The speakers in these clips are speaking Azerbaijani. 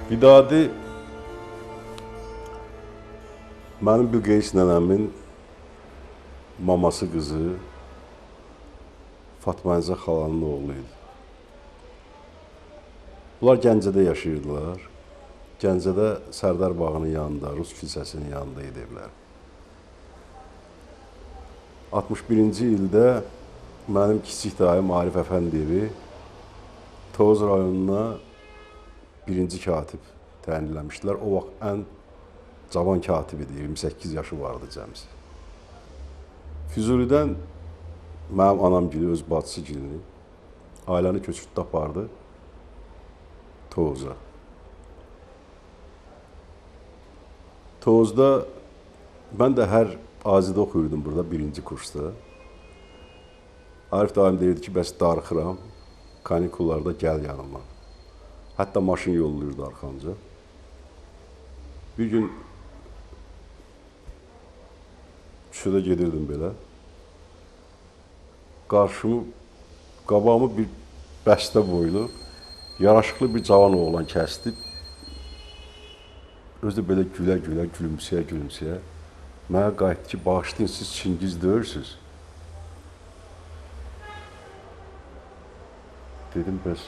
Vidadi mənim Bilqeyis nənəmin maması qızı Fatma Nizə xalanın oğlu idi. Bunlar Gəncədə yaşayırdılar. Gəncədə Sərdar bağının yanında, Rus kilsəsinin yanında idi evləri. 61-ci ildə mənim kiçik dayım Arif Əfəndiyevi Tovuz rayonuna birinci katib təyinləmişdilər. O vaxt ən cavan katib idi, 28 yaşı vardı cəmsi. Füzulidən mənim anam gili, öz bacısı gilini, ailəni köçürtdü, apardı Tovuza. Tovuzda mən də hər Azidə oxuyurdum burada, birinci kursda. Arif daim deyirdi ki, bəs darıxıram, kanikullarda gəl yanıma. Hətta maşın yollayırdı arxamca. Bir gün küçədə gedirdim belə. Qarşımı, qabağımı bir bəstə boylu, yaraşıqlı bir cavan oğlan kəsdi. Özü də belə gülə-gülə, gülümsəyə-gülümsəyə mənə qayıtdı ki, bağışlayın, siz Çingiz deyirsiniz. Dedim, bəs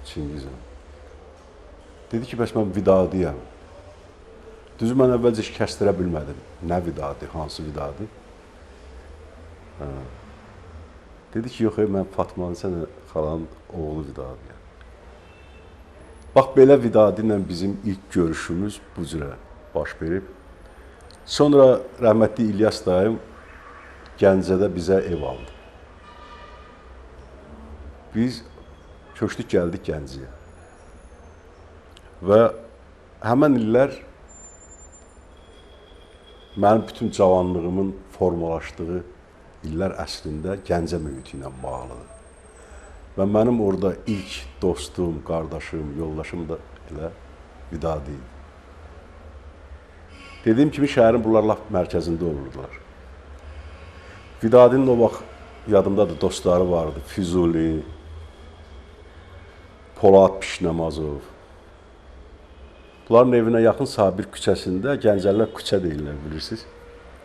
Çingizəm. Dedi ki, bəs mən Vidadiyəm. Düzü, mən əvvəlcə heç kəstirə bilmədim. Nə Vidadi, hansı Vidadi? Hə. Dedi ki, yox, mən Fatma Nizə xalanın oğlu Vidadiyəm. Bax, belə Vidadi ilə bizim ilk görüşümüz bu cürə baş verib. Sonra rəhmətli İlyas dayım Gəncədə bizə ev aldı. Biz köçdük, gəldik Gəncəyə. Və həmən illər mənim bütün cavanlığımın formalaşdığı illər əslində Gəncə mühiti ilə bağlıdır. Və mənim orada ilk dostum, qardaşım, yoldaşım da elə Vidadi idi. Dediyim kimi şəhərin bunlar lap mərkəzində olurdular. Vidadinin o vaxt yadımdadır dostları vardı. Füzuli, Polad Pişnamazov. Bunların evinə yaxın Sabir küçəsində, Gəncəlilər küçə deyirlər, bilirsiniz,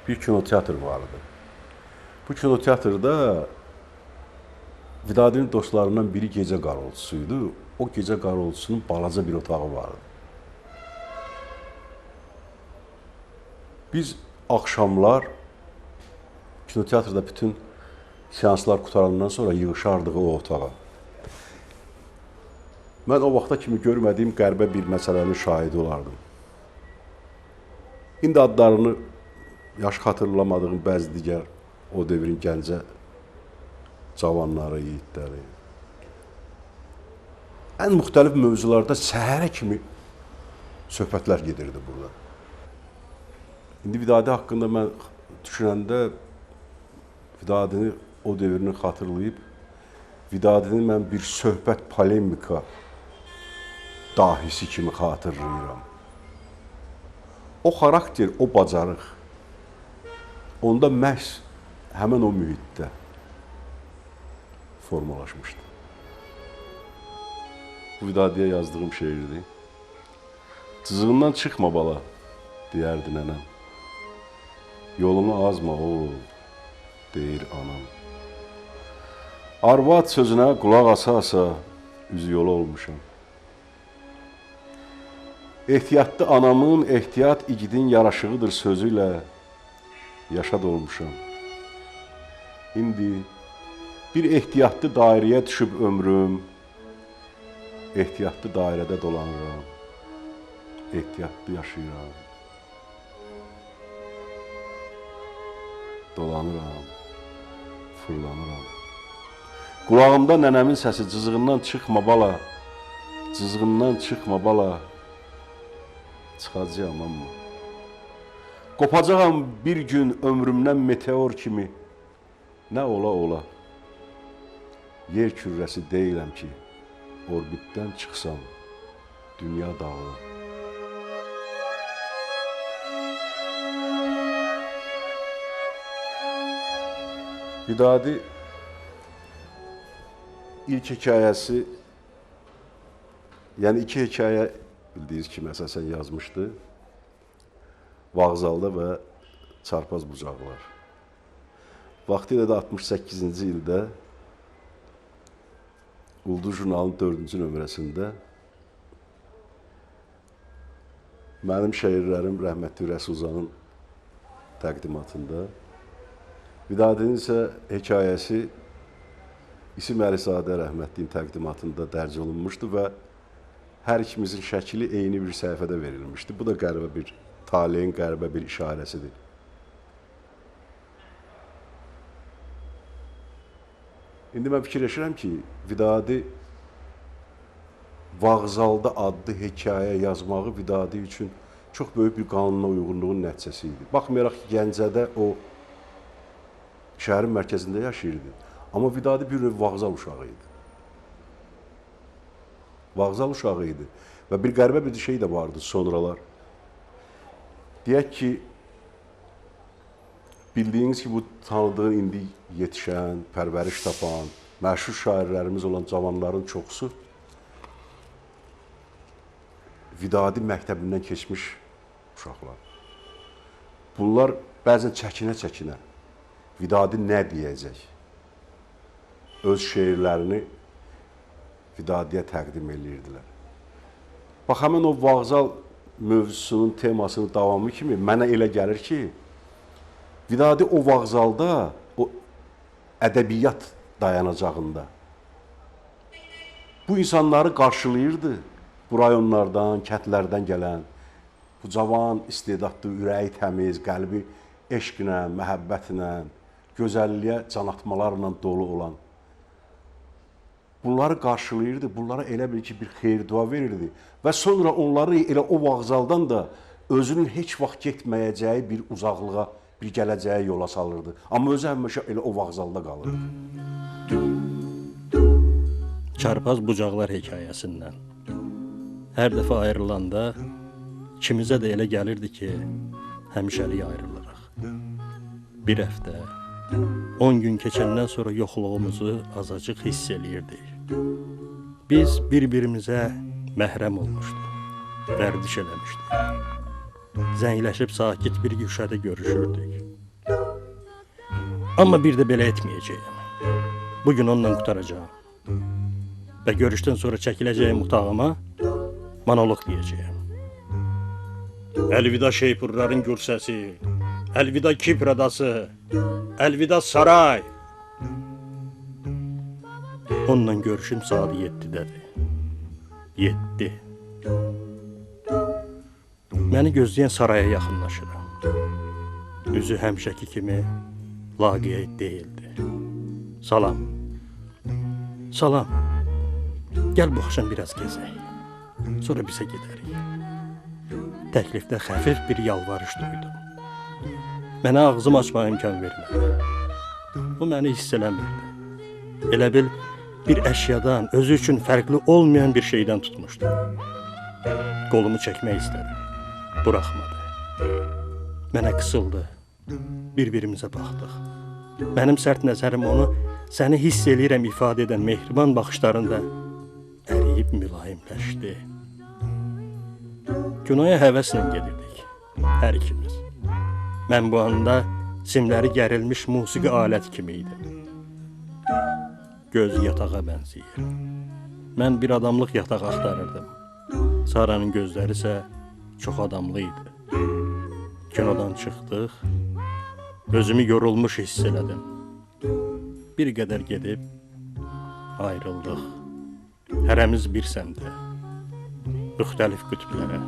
bir kinoteatr vardı. Bu kinoteatrda Vidadinin dostlarından biri gecə qarovulçusu idi. O gecə qarovulçusunun balaca bir otağı vardı. Biz axşamlar kinoteatrda bütün seanslar qutarandan sonra yığışardıq o otağa. Mən o vaxta kimi görmədiyim qəribə bir məsələnin şahidi olardım. İndi adlarını yaş xatırlamadığım bəzi digər o devrin Gəncə cavanları, yiğitləri. Ən müxtəlif mövzularda səhərə kimi söhbətlər gedirdi burada. İndi Vidadi haqqında mən düşünəndə Vidadini o devrini xatırlayıb, Vidadini mən bir söhbət polemika dahisi kimi xatırlayıram. O xarakter, o bacarıq onda məhz həmən o mühitdə formalaşmışdı. Bu Vidadiyə yazdığım şeirdir. Cızığından çıxma bala, deyərdi nənəm. Yolunu azma oğul, deyir anam. Arvad sözünə qulaq asa-asa üzü yola olmuşam. Ehtiyatlı anamın, ehtiyat igidin yaraşığıdır sözü ilə yaşa dolmuşam. İndi bir ehtiyatlı dairəyə düşüb ömrüm, ehtiyatlı dairədə dolanıram, ehtiyatlı yaşayıram. Dolanıram, fırlanıram. Qulağımda nənəmin səsi cızığından çıxma bala, cızığından çıxma bala. Çıxacağam amma. Qopacağam bir gün ömrümdən meteor kimi. Nə ola ola. Yer kürrəsi deyiləm ki, orbitdən çıxsam, dünya dağılır. Vidadi ilk hekayəsi, yəni iki hekayə bildiyiniz kimi əsasən yazmışdı. Vağzalda və Çarpaz bucaqlar. Vaxtilə də 68-ci ildə Ulduz jurnalının 4-cü nömrəsində mənim şeirlərim rəhmətli Rəsulzanın təqdimatında, Vidadinin isə hekayəsi İsim Əlizadə rəhmətliyin təqdimatında dərc olunmuşdu və hər ikimizin şəkli eyni bir səhifədə verilmişdi. Bu da qəribə bir taleyin qəribə bir işarəsidir. İndi mən fikirləşirəm ki, Vidadi Vağzalda adlı hekayə yazmağı Vidadi üçün çox böyük bir qanuna uyğunluğun nəticəsi idi. Baxmayaraq ki, Gəncədə o şəhərin mərkəzində yaşayırdı. Amma Vidadi bir növ vağzal uşağı idi. Vağzal uşağı idi. Və bir qəribə bir şey də vardı sonralar. Deyək ki, bildiyiniz ki, bu tanıdığın indi yetişən, pərvəriş tapan, məşhur şairlərimiz olan cavanların çoxusu Vidadi məktəbindən keçmiş uşaqlar. Bunlar bəzən çəkinə-çəkinə Vidadi nə deyəcək? Öz şeirlərini Vidadiyə təqdim edirdilər. Bax, həmin o vağzal mövzusunun temasının davamı kimi mənə elə gəlir ki, Vidadi o vağzalda, o ədəbiyyat dayanacağında bu insanları qarşılayırdı. Bu rayonlardan, kəndlərdən gələn, bu cavan, istedadlı, ürəyi təmiz, qəlbi eşqlə, məhəbbətlə, gözəlliyə can atmalarla dolu olan bunları qarşılayırdı, bunlara elə bil ki, bir xeyir-dua verirdi və sonra onları elə o vağzaldan da özünün heç vaxt getməyəcəyi bir uzaqlığa, bir gələcəyə yola salırdı. Amma özü həmişə elə o vağzalda qalırdı. Çarpaz bucaqlar hekayəsindən. Hər dəfə ayrılanda ikimizə də elə gəlirdi ki, həmişəlik ayrılırıq. Bir həftə, 10 gün keçəndən sonra yoxluğumuzu azacıq hiss eləyirdik. Biz bir-birimizə məhrəm olmuşduq, vərdiş eləmişdik. Zəngləşib sakit bir güşədə görüşürdük. Amma bir də belə etməyəcəyəm. Bugün onunla qurtaracağam. Və görüşdən sonra çəkiləcəyim otağıma monoloq deyəcəyəm. Əlvida şeypurların gür səsi, əlvida Kipr adası, əlvida saray. Onunla görüşüm saat 7-dədir. 7. Məni gözləyən saraya yaxınlaşıram. Üzü həmişəki kimi laqeyd deyildi. Salam. Salam. Gəl bu axşam biraz gəzək. Sonra bizə gedərik. Təklifdə xəfif bir yalvarış duydum. Mənə ağzım açmağa imkan vermədi. Bu məni hiss eləmirdi. Elə bil bir əşyadan, özü üçün fərqli olmayan bir şeydən tutmuşdu. Qolumu çəkmək istədim. Buraxmadı. Mənə qısıldı. Bir-birimizə baxdıq. Mənim sərt nəzərim onu səni hiss eləyirəm ifadə edən mehriban baxışlarında əriyib mülayimləşdi. Kinoya həvəslə gedirdik, hər ikimiz. Mən bu anda simləri gərilmiş musiqi aləti kimi idim. Göz yatağa bənzəyir. Mən bir adamlıq yataq axtarırdım. Saranın gözləri isə çox adamlı idi. Kinodan çıxdıq. Özümü yorulmuş hiss elədim. Bir qədər gedib ayrıldıq. Hərəmiz bir səmtə, müxtəlif qütblərə.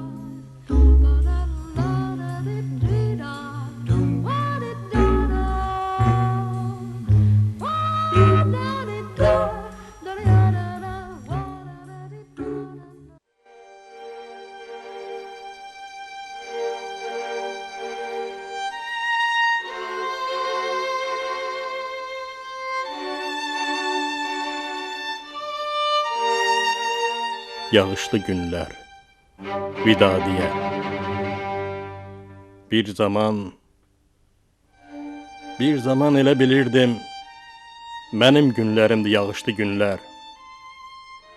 Yağışlı günlər, Vidadiyə. Bir zaman elə bilirdim, mənim günlərimdir yağışlı günlər.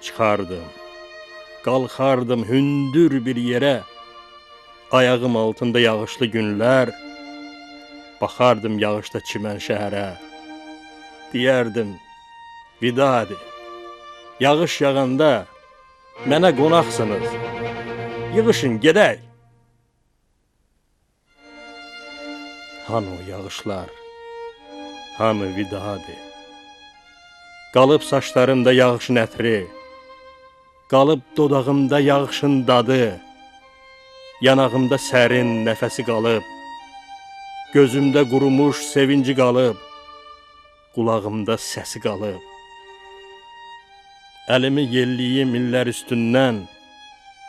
Çıxardım, Qalxardım hündür bir yerə, ayağım altında yağışlı günlər, baxardım yağışda çimən şəhərə. Deyərdim, Vidadi, yağış yağanda mənə qonaqsınız, yığışın gedək. Hanı o yağışlar, hanı Vidadi? Qalıb saçlarımda yağışın ətri, qalıb dodağımda yağışın dadı, yanağımda sərin nəfəsi qalıb, gözümdə qurumuş sevinci qalıb, qulağımda səsi qalıb. Əlimi yelliyim illər üstündən,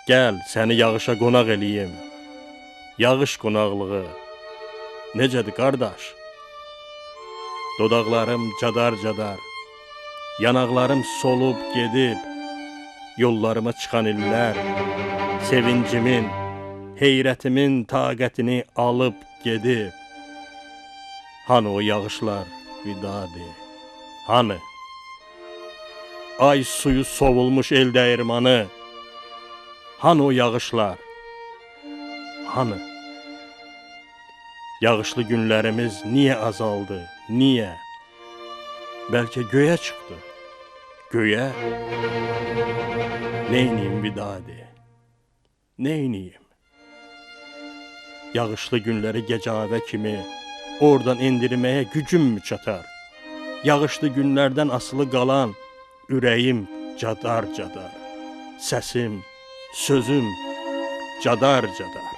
gəl səni yağışa qonaq eləyim. Yağış qonaqlığı necədir qardaş? Dodaqlarım cadar-cadar, yanaqlarım solub gedib, yollarıma çıxan illər sevincimin, heyrətimin taqətini alıb gedib. Hanı o yağışlar, Vidadi, hanı? Ay suyu sovulmuş el dəyirmanı, hanı o yağışlar, hanı? Yağışlı günlərimiz niyə azaldı, niyə? Bəlkə göyə çıxdı, göyə? Neyniyim Vidadi, neyniyim? Yağışlı günləri gecavə kimi oradan endirməyə gücüm mü çatar? Yağışlı günlərdən asılı qalan ürəyim cadar-cadar, səsim, sözüm cadar-cadar.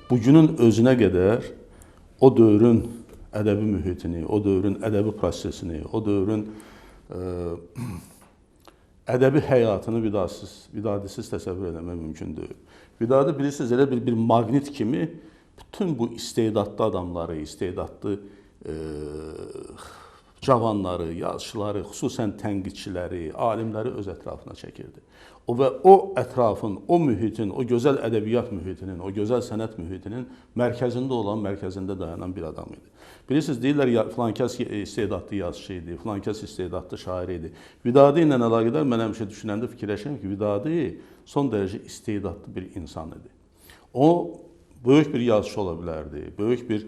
Bugünün özünə qədər o dövrün ədəbi mühitini, o dövrün ədəbi prosesini, o dövrün ədəbi həyatını Vidadisiz təsəvvür eləmək mümkün deyil. Vidadi bilirsiniz, elə bir maqnit kimi bütün bu istedadlı adamları, istedadlı cavanları, yazıçıları, xüsusən tənqidçiləri, alimləri öz ətrafına çəkirdi. O və o ətrafın, o mühitin, o gözəl ədəbiyyat mühitinin, o gözəl sənət mühitinin mərkəzində olan, mərkəzində dayanan bir adam idi. Bilirsiniz, deyirlər, filankəs istedadlı yazıçı idi, filankəs istedadlı şair idi. Vidadi ilə əlaqədar mən həmişə düşünəndə fikirləşirəm ki, Vidadi son dərəcə istedadlı bir insan idi. O, böyük bir yazıçı ola bilərdi, böyük bir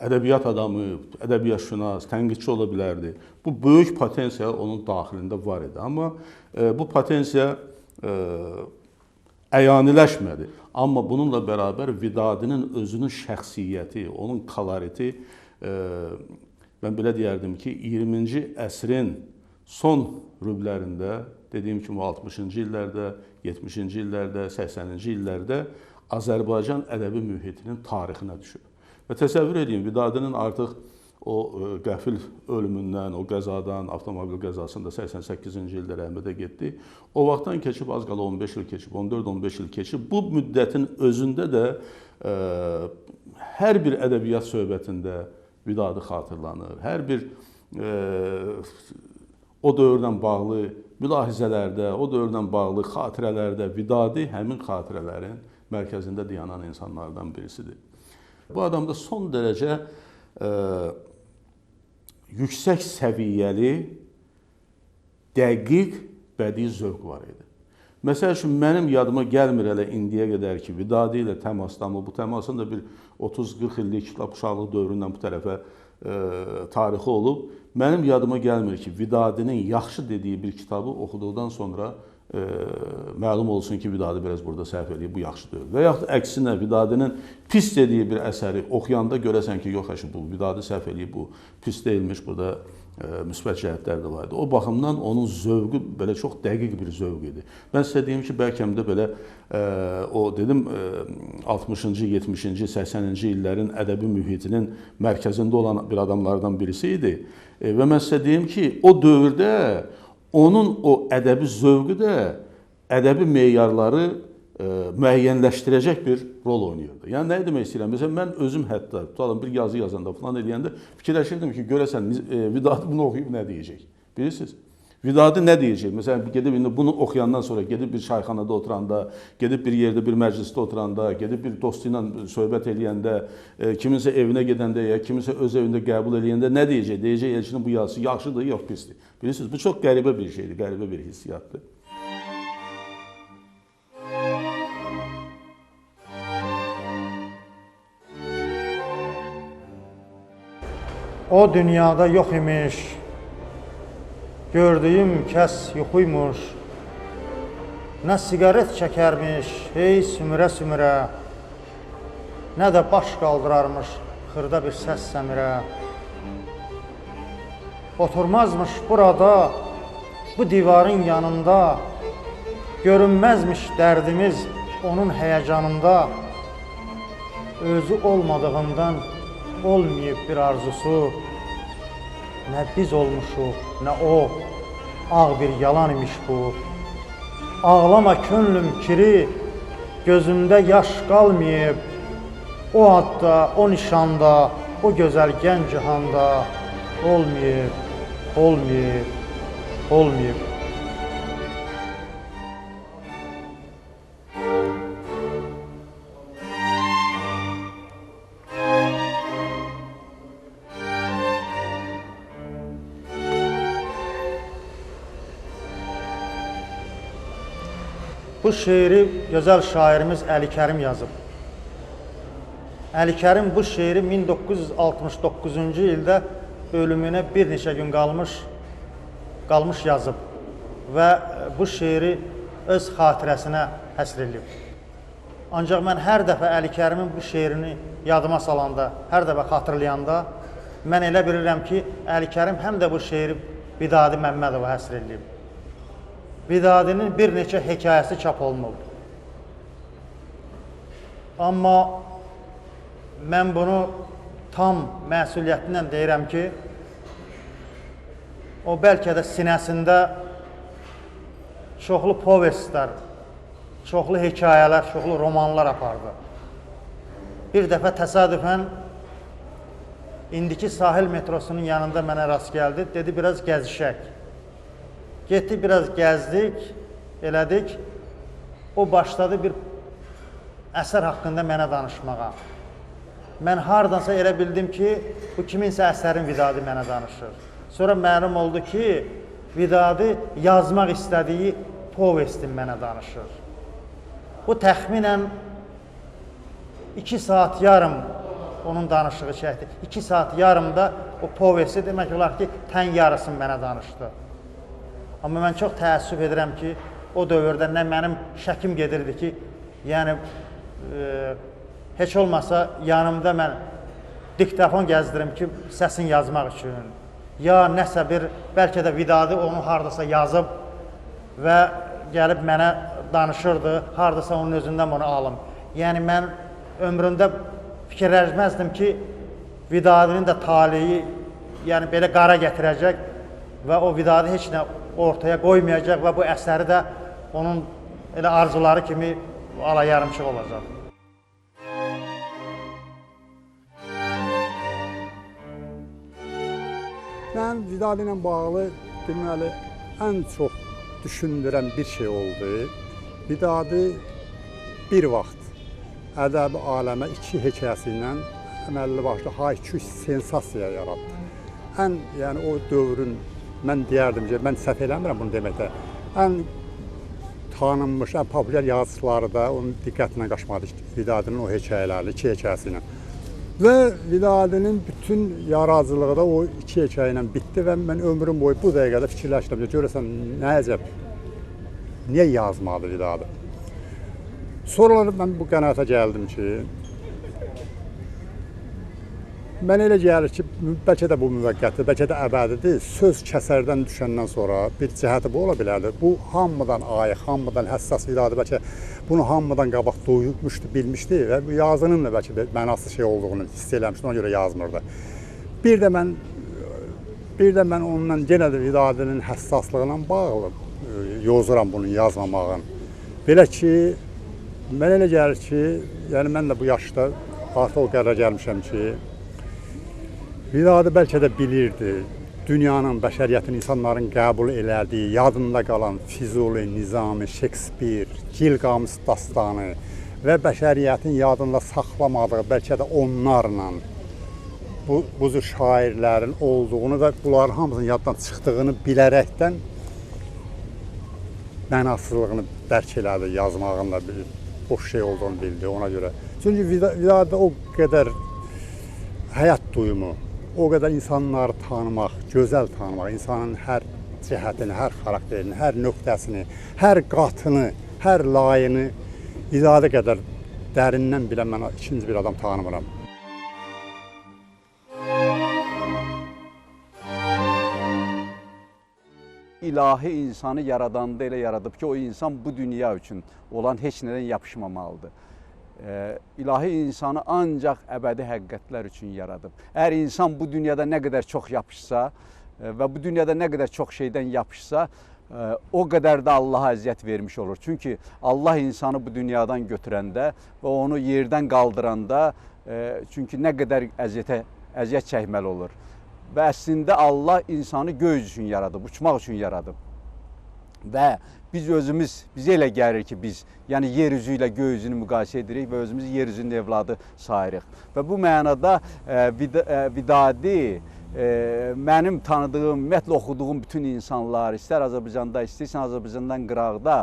ədəbiyyat adamı, ədəbiyyatşünas, tənqidçi ola bilərdi. Bu böyük potensiya onun daxilində var idi. Amma bu potensiya əyaniləşmədi. Amma bununla bərabər Vidadinin özünün şəxsiyyəti, onun koloriti, mən belə deyərdim ki, 20-ci əsrin son rüblərində, dediyim kimi 60-cı illərdə, 70-ci illərdə, 80-ci illərdə Azərbaycan ədəbi mühitinin tarixinə düşüb. Və təsəvvür edin, Vidadinin artıq o qəfil ölümündən, o qəzadan, avtomobil qəzasında 88-ci ildə rəhmətə getdi. O vaxtdan keçib, az qala 15 il keçib, 14-15 il keçib. Bu müddətin özündə də hər bir ədəbiyyat söhbətində Vidadi xatırlanır. Hər bir o dövrlə bağlı mülahizələrdə, o dövrlə bağlı xatirələrdə Vidadi həmin xatirələrin mərkəzində dayanan insanlardan birisidir. Bu adamda son dərəcə yüksək səviyyəli, dəqiq bədii zövq var idi. Məsəl üçün, mənim yadıma gəlmir hələ indiyə qədər ki, Vidadi ilə təmasda, amma bu təmasın da bir 30-40 illik lap uşaqlıq dövründən bu tərəfə tarixi olub. Mənim yadıma gəlmir ki, Vidadinin yaxşı dediyi bir kitabı oxuduqdan sonra məlum olsun ki, Vidadi biraz burada səhv eləyib, bu yaxşı deyil. Və yaxud əksinə, Vidadinin pis dediyi bir əsəri oxuyanda görəsən ki, yox, əşi, bu Vidadi səhv eləyib, bu pis deyilmiş, burada müsbət cəhətlər də var idi. O baxımdan onun zövqü belə çox dəqiq bir zövq idi. Mən sizə deyim ki, bəlkə də belə o dedim 60-cı, 70-ci, 80-ci illərin ədəbi mühitinin mərkəzində olan bir adamlardan birisi idi. Və mən sizə deyim ki, o dövrdə onun o ədəbi zövqü də ədəbi meyarları müəyyənləşdirəcək bir rol oynayırdı. Yəni, nə demək istəyirəm? Məsələn, mən özüm hətta, tutalım, bir yazı yazanda falan eləyəndə fikirləşirdim ki, görəsən, Vidadi bunu oxuyub nə deyəcək? Bilirsiniz? Vidadi nə deyəcək? Məsələn, gedib indi bunu oxuyandan sonra gedib bir çayxanada oturanda, gedib bir yerdə bir məclisdə oturanda, gedib bir dostu ilə söhbət eləyəndə, kiminsə evinə gedəndə ya kiminsə öz evində qəbul eləyəndə nə deyəcək? Deyəcək Elçinin bu yazısı yaxşıdır, yox pisdir. Bilirsiniz, bu çox qəribə bir şeydir, qəribə bir hissiyatdır. O dünyada yox imiş, gördüyüm kəs yuxuymuş, nə siqaret çəkərmiş, hey sümürə-sümürə, nə də baş qaldırarmış xırda bir səs səmirə. Oturmazmış burada, bu divarın yanında, görünməzmiş dərdimiz onun həyəcanında, özü olmadığından olmayıb bir arzusu, nə biz olmuşuq, nə o, ağ bir yalan imiş bu. Ağlama könlüm kiri, gözümdə yaş qalmayıb, o adda, o nişanda, o gözəl gənc cihanda olmayıb, olmayıb, olmayıb. Bu şeiri gözəl şairimiz Əli Kərim yazıb. Əli Kərim bu şeiri 1969-cu ildə ölümünə bir neçə gün qalmış yazıb və bu şeiri öz xatirəsinə həsr edib. Ancaq mən hər dəfə Əli Kərimin bu şeirini yadıma salanda, hər dəfə xatırlayanda mən elə bilirəm ki, Əli Kərim həm də bu şeiri Vidadi Məmmədova həsr edib. Vidadinin bir neçə hekayəsi çap olunub. Amma mən bunu tam məsuliyyətlə deyirəm ki, o bəlkə də sinəsində çoxlu povestlər, çoxlu hekayələr, çoxlu romanlar apardı. Bir dəfə təsadüfən indiki sahil metrosunun yanında mənə rast gəldi, dedi biraz gəzişək. Getdik, biraz gəzdik, elədik. O başladı bir əsər haqqında mənə danışmağa. Mən hardansa elə bildim ki, bu kiminsə əsərin Vidadi mənə danışır. Sonra məlum oldu ki, Vidadi yazmaq istədiyi povestin mənə danışır. Bu təxminən 2 saat yarım onun danışığı çəkdi. 2 saat yarımda o povesti demək olar ki, tən yarısını mənə danışdı. Amma mən çox təəssüf edirəm ki, o dövrdə nə mənim şəkim gedirdi ki, yəni heç olmasa yanımda mən diktafon gəzdirim ki, səsini yazmaq üçün. Ya nəsə bir, bəlkə də Vidadi onu haradasa yazıb və gəlib mənə danışırdı, haradasa onun özündən bunu alım. Yəni mən ömrümdə fikirləşməzdim ki, Vidadinin də taleyi yəni belə qara gətirəcək və o Vidadi heç nə ortaya qoymayacaq və bu əsəri də onun elə arzuları kimi ala yarımçıq olacaq. Mən Vidadi ilə bağlı deməli ən çox düşündürən bir şey oldu. Vidadi bir vaxt ədəbi aləmə iki hekayəsi ilə əməlli başlı hay-küy sensasiya yaratdı. Ən yəni o dövrün mən deyərdim ki, mən səhv eləmirəm bunu deməkdə. Ən tanınmış, ən populyar yazıçıları da onun diqqətindən qaçmadı Vidadinin o hekayələri, iki hekayəsi ilə. Və Vidadinin bütün yaradıcılığı da o iki hekayə ilə bitdi və mən ömrüm boyu bu dəqiqədə fikirləşdim ki, görəsən nə əcəb, niyə yazmadı Vidadi? Sonralar mən bu qənaətə gəldim ki, mənə elə gəlir ki, bəlkə də bu müvəqqətidir, bəlkə də əbədidir. Söz kəsərdən düşəndən sonra bir cəhəti bu ola bilərdi. Bu hamıdan ayıq, hamıdan həssas Vidadi bəlkə bunu hamıdan qabaq duymuşdu, bilmişdi və bu yazının da bəlkə bir mənasız şey olduğunu hiss eləmişdi, ona görə yazmırdı. Bir də mən onunla yenə də Vidadinin həssaslığına bağlı yozuram bunun yazmamağın. Belə ki, mənə elə gəlir ki, yəni mən də bu yaşda artıq o qərara gəlmişəm ki, Vidadi bəlkə də bilirdi Dünyanın, bəşəriyyətin, insanların qəbul elədiyi, yadında qalan Füzuli, Nizami, Şekspir, Gilgamış dastanı və bəşəriyyətin yadında saxlamadığı, bəlkə də onlarla bu cür şairlərin olduğunu və bunların hamısının yaddan çıxdığını bilərəkdən mənasızlığını dərk elədi, yazmağın da bir boş şey olduğunu bildi ona görə. Çünki Vidadi o qədər həyat duyumu, o qədər insanları tanımaq, gözəl tanımaq, insanın hər cəhətini, hər xarakterini, hər nöqtəsini, hər qatını, hər layını Vidadi qədər dərindən bilən mən ikinci bir adam tanımıram. İlahi insanı yaradanda elə yaradıb ki, o insan bu dünya üçün olan heç nədən yapışmamalıdır. İlahi insanı ancaq əbədi həqiqətlər üçün yaradıb. Əgər insan bu dünyada nə qədər çox yapışsa və bu dünyada nə qədər çox şeydən yapışsa, o qədər də Allaha əziyyət vermiş olur. Çünki Allah insanı bu dünyadan götürəndə və onu yerdən qaldıranda, çünki nə qədər əziyyət çəkməli olur. Və əslində Allah insanı göy üçün yaradıb, uçmaq üçün yaradıb. Və biz özümüz, bizə elə gəlir ki, biz yəni yer üzü ilə göy üzünü müqayisə edirik və özümüzü yer üzünün evladı sayırıq. Və bu mənada Vidadi mənim tanıdığım, ümumiyyətlə oxuduğum bütün insanlar, istər Azərbaycanda, istəyirsən Azərbaycandan qıraqda,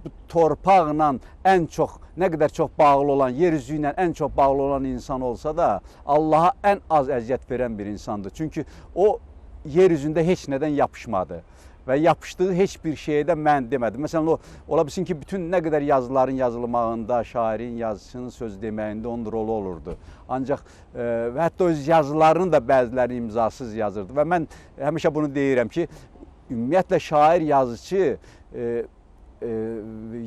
bu torpaqla ən çox, nə qədər çox bağlı olan, yer üzü ilə ən çox bağlı olan insan olsa da, Allaha ən az əziyyət verən bir insandır. Çünki o yer üzündə heç nədən yapışmadı və yapışdığı heç bir şeyə də mən demədim. Məsələn, o, ola bilsin ki, bütün nə qədər yazıların yazılmağında, şairin, yazıçının söz deməyində onun rolu olurdu. Ancaq hətta öz yazılarını da bəziləri imzasız yazırdı. Və mən həmişə bunu deyirəm ki, ümumiyyətlə şair, yazıçı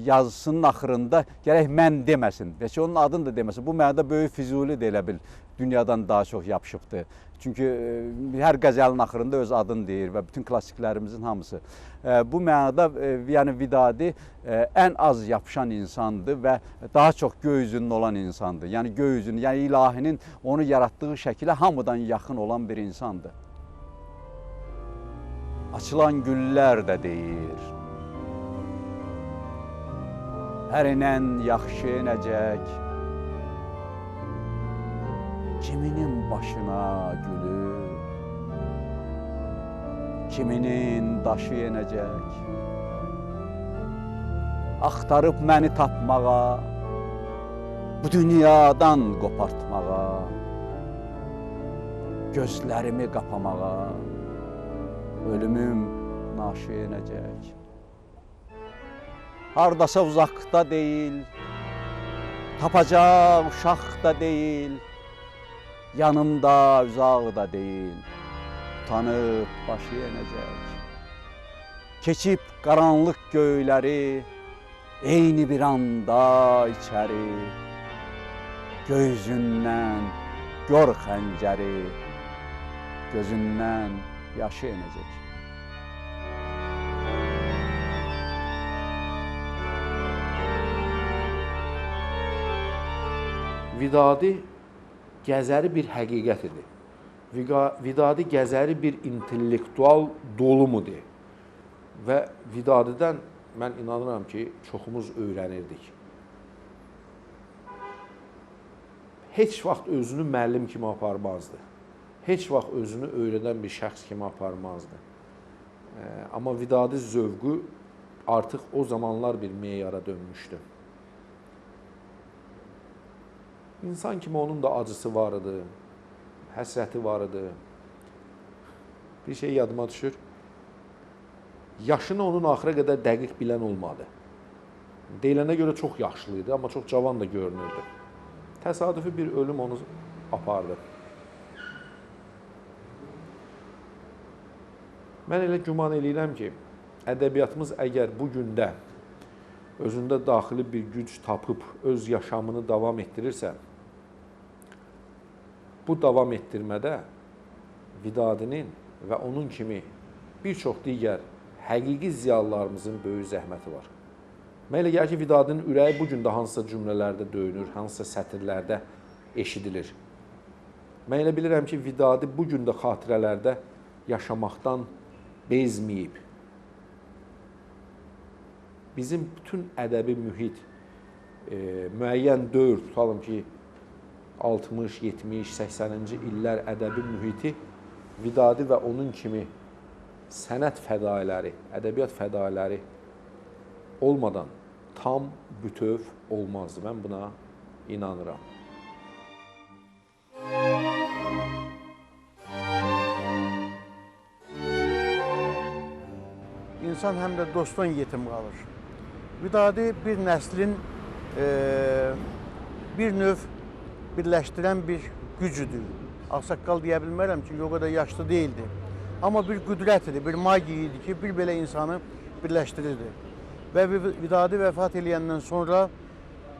yazısının axırında gərək mən deməsin, və ki, onun adını da deməsin. Bu mənada böyük Füzuli də elə bil dünyadan daha çox yapışıbdır. Çünki hər qəzəlin axırında öz adını deyir və bütün klassiklərimizin hamısı. Bu mənada yəni Vidadi ən az yapışan insandır və daha çox göy üzünün olan insandır. Yəni göy üzünün, yəni ilahinin onu yaratdığı şəkilə hamıdan yaxın olan bir insandır. Açılan güllər də deyir, hər enən yaxşı enəcək, kiminin başına gülü, kiminin daşı enəcək. Axtarıb məni tapmağa, bu dünyadan qopartmağa, gözlərimi qapamağa, ölümüm naşı enəcək. Hardasa uzaqda deyil, tapacaq uşaq da deyil, yanımda uzaq da deyil, utanıb başı enəcək. Keçib qaranlıq göyləri, eyni bir anda içəri, göy üzündən gör xəncəri, gözündən yaşı enəcək. Vidadi Gəzəri bir həqiqət idi. Vidadi Gəzəri bir intellektual dolumudur. Və Vidadidən mən inanıram ki, çoxumuz öyrənirdik. Heç vaxt özünü müəllim kimi aparmazdı. Heç vaxt özünü öyrədən bir şəxs kimi aparmazdı. Amma Vidadi zövqü artıq o zamanlar bir meyara dönmüşdü. İnsan kimi onun da acısı var idi, həsrəti var idi. Bir şey yadıma düşür. Yaşını onun axıra qədər dəqiq bilən olmadı. Deyilənə görə çox yaşlı idi, amma çox cavan da görünürdü. Təsadüfi bir ölüm onu apardı. Mən elə güman eləyirəm ki, ədəbiyyatımız əgər bu gündə özündə daxili bir güc tapıb öz yaşamını davam etdirirsə, bu davam etdirmədə Vidadinin və onun kimi bir çox digər həqiqi ziyalılarımızın böyük zəhməti var. Mənə elə gəlir ki, Vidadinin ürəyi bu gün də hansısa cümlələrdə döyünür, hansısa sətirlərdə eşidilir. Mən elə bilirəm ki, Vidadi bu gün də xatirələrdə yaşamaqdan bezməyib. Bizim bütün ədəbi mühit müəyyən dövr, tutalım ki, 60, 70, 80-ci illər ədəbi mühiti Vidadi və onun kimi sənət fədailəri, ədəbiyyat fədailəri olmadan tam bütöv olmazdı. Mən buna inanıram. İnsan həm də dostdan yetim qalır. Vidadi bir nəslin bir növ birləşdirən bir gücüdür. Ağsaqqal deyə bilmərəm, çünki o qədər yaşlı deyildi. Amma bir qüdrət idi, bir magiya idi ki, bir belə insanı birləşdirirdi. Və Vidadi vəfat eləyəndən sonra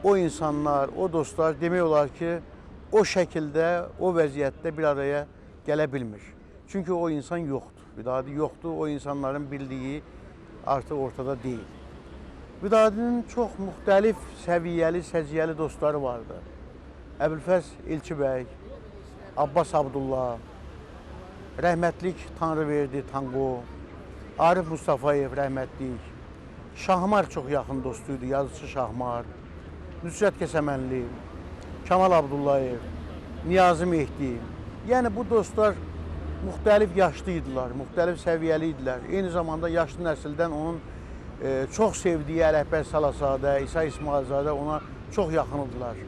o insanlar, o dostlar demək olar ki, o şəkildə, o vəziyyətdə bir araya gələ bilmir. Çünki o insan yoxdur. Vidadi yoxdur, o insanların birliyi artıq ortada deyil. Vidadinin çox müxtəlif səviyyəli, səciyyəli dostları vardı. Əbülfəz Elçibəy, Abbas Abdullah, rəhmətlik Tanrıverdi Tanqo, Arif Mustafayev rəhmətlik, Şahmar çox yaxın dostu idi, yazıcı Şahmar, Nüsrət Kəsəmənli, Kamal Abdullayev, Niyazi Mehdi. Yəni bu dostlar müxtəlif yaşlı idilər, müxtəlif səviyyəli idilər. Eyni zamanda yaşlı nəsildən onun çox sevdiyi Ələkbər Salasadə, İsa İsmailzadə ona çox yaxın idilər.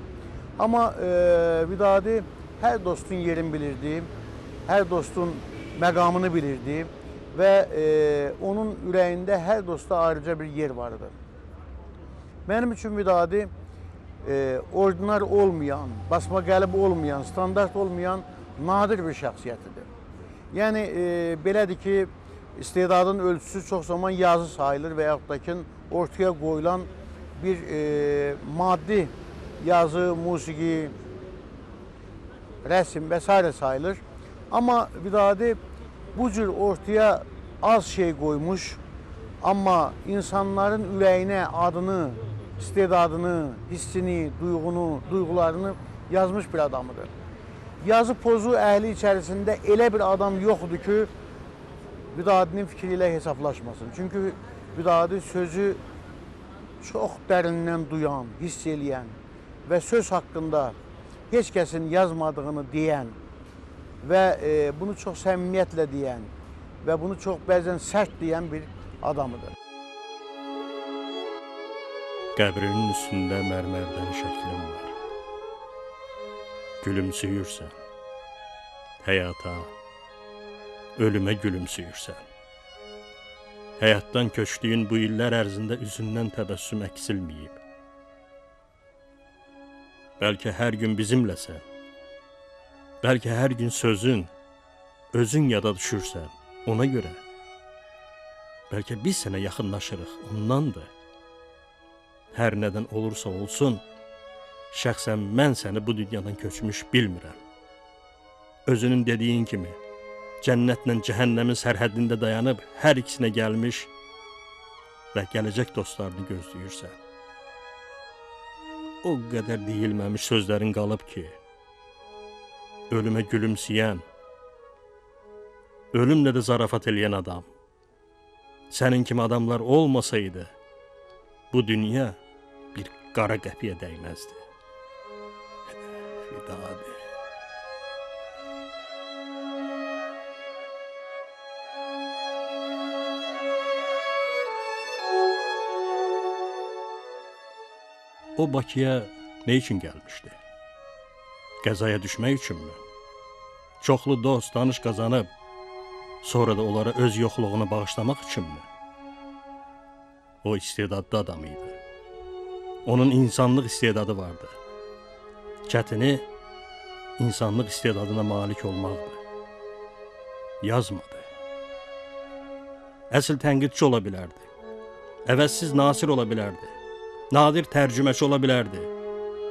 Amma Vidadi hər dostun yerini bilirdi, hər dostun məqamını bilirdi və onun ürəyində hər dosta ayrıca bir yer vardı. Mənim üçün Vidadi ordinar olmayan, basma qəlib olmayan, standart olmayan nadir bir şəxsiyyət idi. Yəni belədir ki, istedadın ölçüsü çox zaman yazı sayılır və yaxud da ki, ortaya qoyulan bir maddi yazı, musiqi, rəsm və s. sayılır. Amma Vidadi bu cür ortaya az şey qoymuş, amma insanların ürəyinə adını, istedadını, hissini, duyğunu, duyğularını yazmış bir adamıdır. Yazı pozu əhli içərisində elə bir adam yoxdur ki, Vidadinin fikri ilə hesablaşmasın. Çünki Vidadi sözü çox dərindən duyan, hiss eləyən və söz haqqında heç kəsin yazmadığını deyən və bunu çox səmimiyyətlə deyən və bunu çox bəzən sərt deyən bir adamıdır. Qəbrinin üstündə mərmərdən şəklim var. Gülümsüyürsən, həyata, ölümə gülümsüyürsən. Həyatdan köçdüyün bu illər ərzində üzündən təbəssüm əksilməyib. Bəlkə hər gün bizimləsən, bəlkə hər gün sözün, özün yada düşürsən, ona görə. Bəlkə biz sənə yaxınlaşırıq, ondandır. Hər nədən olursa olsun, şəxsən mən səni bu dünyadan köçmüş bilmirəm. Özünün dediyin kimi, cənnətlə cəhənnəmin sərhəddində dayanıb hər ikisinə gəlmiş və gələcək dostlarını gözləyirsən. O qədər deyilməmiş sözlərin qalıb ki, ölümə gülümsəyən, ölümlə də zarafat eləyən adam, sənin kimi adamlar olmasaydı, bu dünya bir qara qəpiyə dəyməzdi. Vidadi. O Bakıya nə üçün gəlmişdi? Qəzaya düşmək üçünmü? Çoxlu dost, danış qazanıb, sonra da onlara öz yoxluğunu bağışlamaq üçünmü? O istedadlı adam idi. Onun insanlıq istedadı vardı. Çətini insanlıq istedadına malik olmaqdır. Yazmadı. Əsl tənqidçi ola bilərdi. Əvəzsiz nasir ola bilərdi. Nadir tərcüməçi ola bilərdi.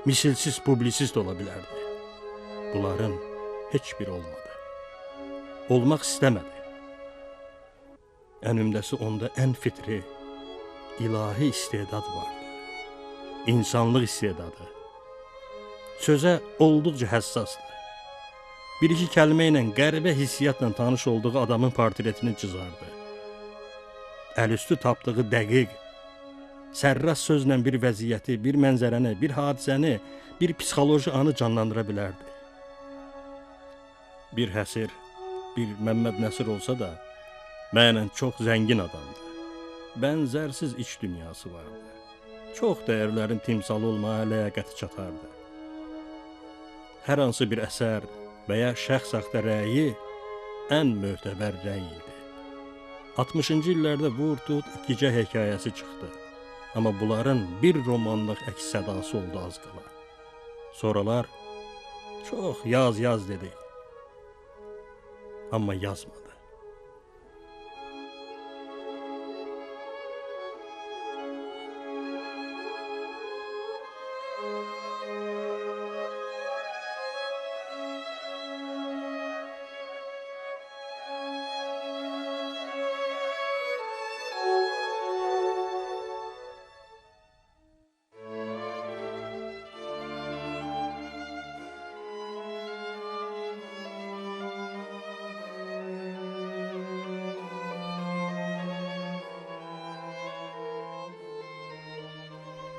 Misilsiz publisist ola bilərdi. Bunların heç biri olmadı. Olmaq istəmədi. Ən ümdəsi onda ən fitri, ilahi istedad vardı. İnsanlıq istedadı. Sözə olduqca həssasdır. Bir-iki kəlmə ilə qəribə hissiyyatla tanış olduğu adamın portretini cızardı. Əlüstü tapdığı dəqiq, sərras sözlə bir vəziyyəti, bir mənzərəni, bir hadisəni, bir psixoloji anı canlandıra bilərdi. Bir Həsir, bir Məmməd Nəsir olsa da, mənən çox zəngin adamdı. Bənzərsiz iç dünyası vardı. Çox dəyərlərin timsalı olmağa ləyaqəti çatardı. Hər hansı bir əsər və ya şəxs haqda rəyi ən mötəbər rəy idi. 60-cı illərdə vur-tut ikicə hekayəsi çıxdı. Amma bunların bir romanlıq əks sədası oldu az qala. Sonralar çox yaz-yaz dedik. Amma yazmadı.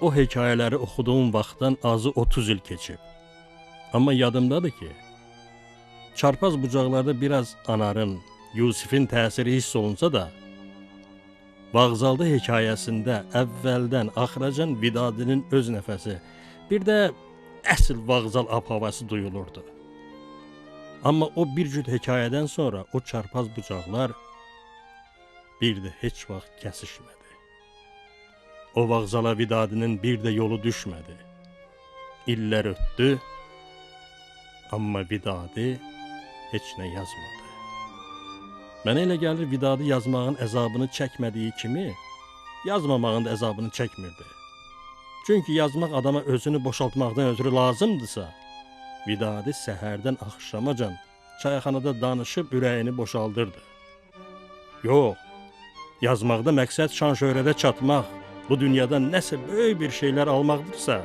O hekayələri oxuduğum vaxtdan azı 30 il keçib. Amma yadımdadır ki, çarpaz bucaqlarda biraz Anarın, Yusifin təsiri hiss olunsa da, Vağzalda hekayəsində əvvəldən axıracan Vidadinin öz nəfəsi, bir də əsl vağzal ab-havası duyulurdu. Amma o bir cüt hekayədən sonra o çarpaz bucaqlar bir də heç vaxt kəsişmədi. O vağzala Vidadinin bir də yolu düşmədi. İllər ötdü, amma Vidadi heç nə yazmadı. Mənə elə gəlir Vidadi yazmağın əzabını çəkmədiyi kimi, yazmamağın da əzabını çəkmirdi. Çünki yazmaq adama özünü boşaltmaqdan ötürü lazımdırsa, Vidadi səhərdən axşamacan çayxanada danışıb ürəyini boşaldırdı. Yox, yazmaqda məqsəd şan-şöhrətə çatmaq, bu dünyada nəsə böyük bir şeylər almaqdırsa,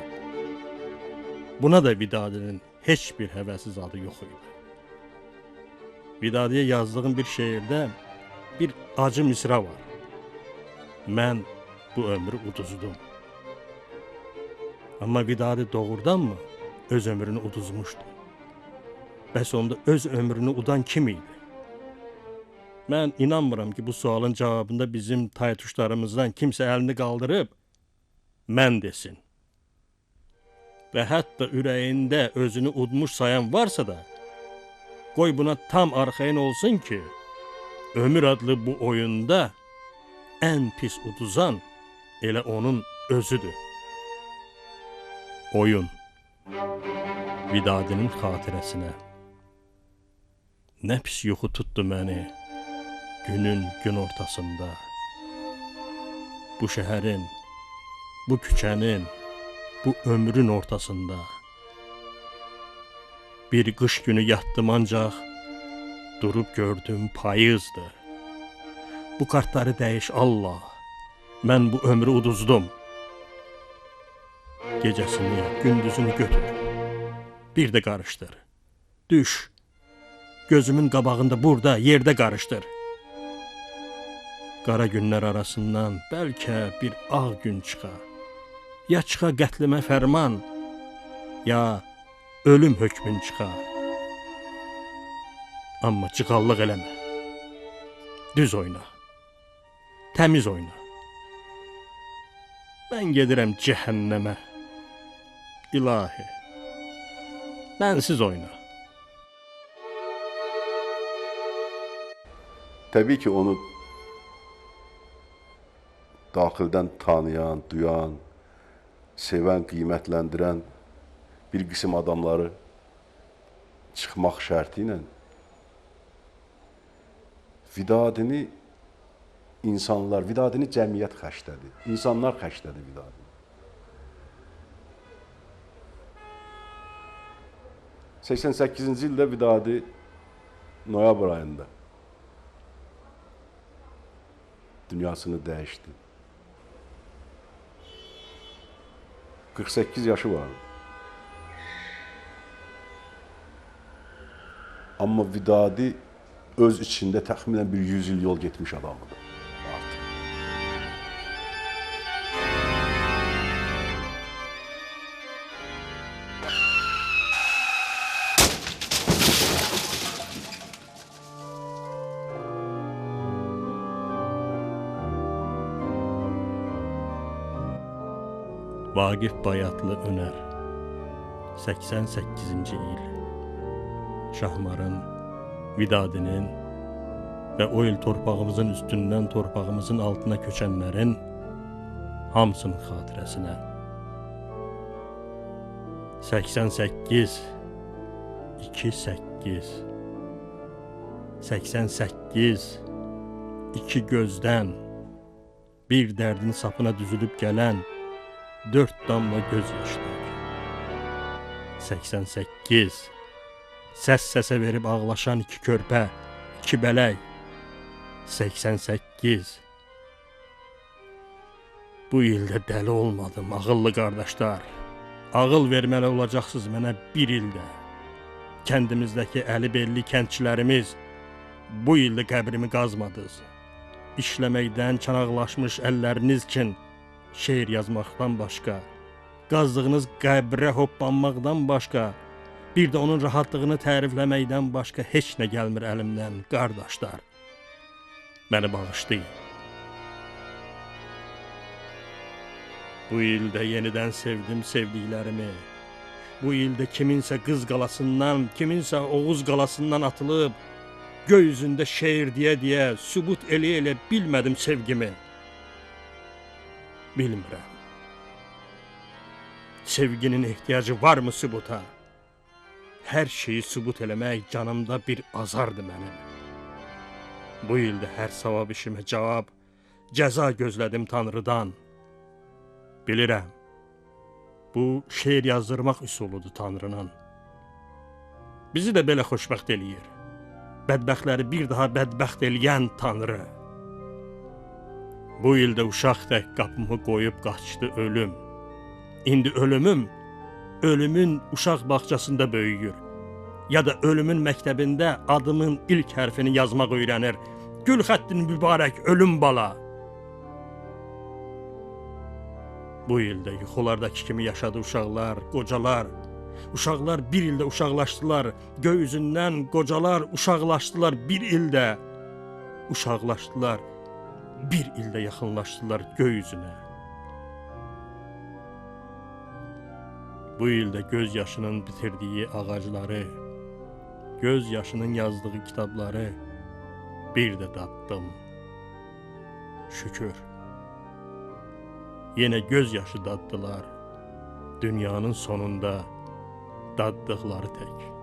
buna da Vidadinin heç bir həvəsi zadı yox idi. Vidadiyə yazdığım bir şeirdə bir acı misra var. Mən bu ömrü uduzdum. Amma Vidadi doğrudanmı öz ömrünü uduzmuşdu? Bəs onda öz ömrünü udan kim idi? Mən inanmıram ki, bu sualın cavabında bizim taytuşlarımızdan kimsə əlini qaldırıb, mən desin. Və hətta ürəyində özünü udmuş sayan varsa da, qoy buna tam arxayın olsun ki, ömür adlı bu oyunda ən pis uduzan elə onun özüdür. Oyun Vidadinin xatirəsinə. Nə pis yuxu tutdu məni günün gün ortasında. Bu şəhərin, bu küçənin, bu ömrün ortasında. Bir qış günü yatdım ancaq, durub gördüm payızdır. Bu kartları dəyiş Allah, mən bu ömrü uduzdum. Gecəsini, gündüzünü götür, bir də qarışdır. Düş, gözümün qabağında burada, yerdə qarışdır. Qara günlər arasından bəlkə bir ağ gün çıxa. Ya çıxa qətlimə fərman, ya ölüm hökmün çıxa. Amma cığallıq eləmə. Düz oyna. Təmiz oyna. Mən gedirəm cəhənnəmə. İlahi, mənsiz oyna. Təbii ki, onu daxildən tanıyan, duyan, sevən, qiymətləndirən bir qism adamları çıxmaq şərti ilə Vidadini insanlar, Vidadini cəmiyyət xərclədi. İnsanlar xərclədi Vidadini. 88-ci ildə Vidadi noyabr ayında dünyasını dəyişdi. 48 yaşı vardı. Amma Vidadi öz içində təxminən bir 100 il yol getmiş adamıdır artıq. Vaqif Bayatlı Önər, 88-ci il. Şahmarın, Vidadinin və o il torpağımızın üstündən torpağımızın altına köçənlərin hamısının xatirəsinə. 88, 2, 8, 88, iki gözdən, bir dərdin sapına düzülüb gələn 4 damla göz yaşlar. 88, səs səsə verib ağlaşan iki körpə, iki bələk. 88. Bu ildə dəli olmadım, ağıllı qardaşlar. Ağıl verməli olacaqsınız mənə bir ildə. Kəndimizdəki əli belli kəndçilərimiz bu ildə qəbrimi qazmadınız. İşləməkdən çanaqlaşmış əlləriniz üçün şeir yazmaqdan başqa, qazdığınız qəbrə hoppanmaqdan başqa, bir də onun rahatlığını tərifləməkdən başqa heç nə gəlmir əlimdən, qardaşlar. Məni bağışlayın. Bu ildə yenidən sevdim sevdiklərimi. Bu ildə kiminsə Qız qalasından, kiminsə Oğuz qalasından atılıb, göy üzündə şeir deyə-deyə, sübut eləyə-eləyə bilmədim sevgimi. Bilmirəm. Sevginin ehtiyacı varmı sübuta? Hər şeyi sübut eləmək canımda bir azardır mənim. Bu ildə hər savab işimə cavab, cəza gözlədim Tanrıdan. Bilirəm, bu şeir yazdırmaq üsuludur Tanrının. Bizi də belə xoşbəxt eləyir. Bədbəxtləri bir daha bədbəxt eləyən Tanrı. Bu ildə uşaq tək qapımı qoyub qaçdı ölüm. İndi ölümüm, ölümün uşaq bağçasında böyüyür. Ya da ölümün məktəbində adımın ilk hərfini yazmaq öyrənir. Gül xəttin mübarək ölüm bala. Bu ildə yuxulardakı kimi yaşadı uşaqlar, qocalar. Uşaqlar bir ildə uşaqlaşdılar. Göy üzündən qocalar uşaqlaşdılar bir ildə. Uşaqlaşdılar, bir ildə yaxınlaşdılar göy üzünə. Bu ildə göz yaşının bitirdiyi ağacları, göz yaşının yazdığı kitabları bir də daddım. Şükür. Yenə göz yaşı daddılar. Dünyanın sonunda daddıqları tək.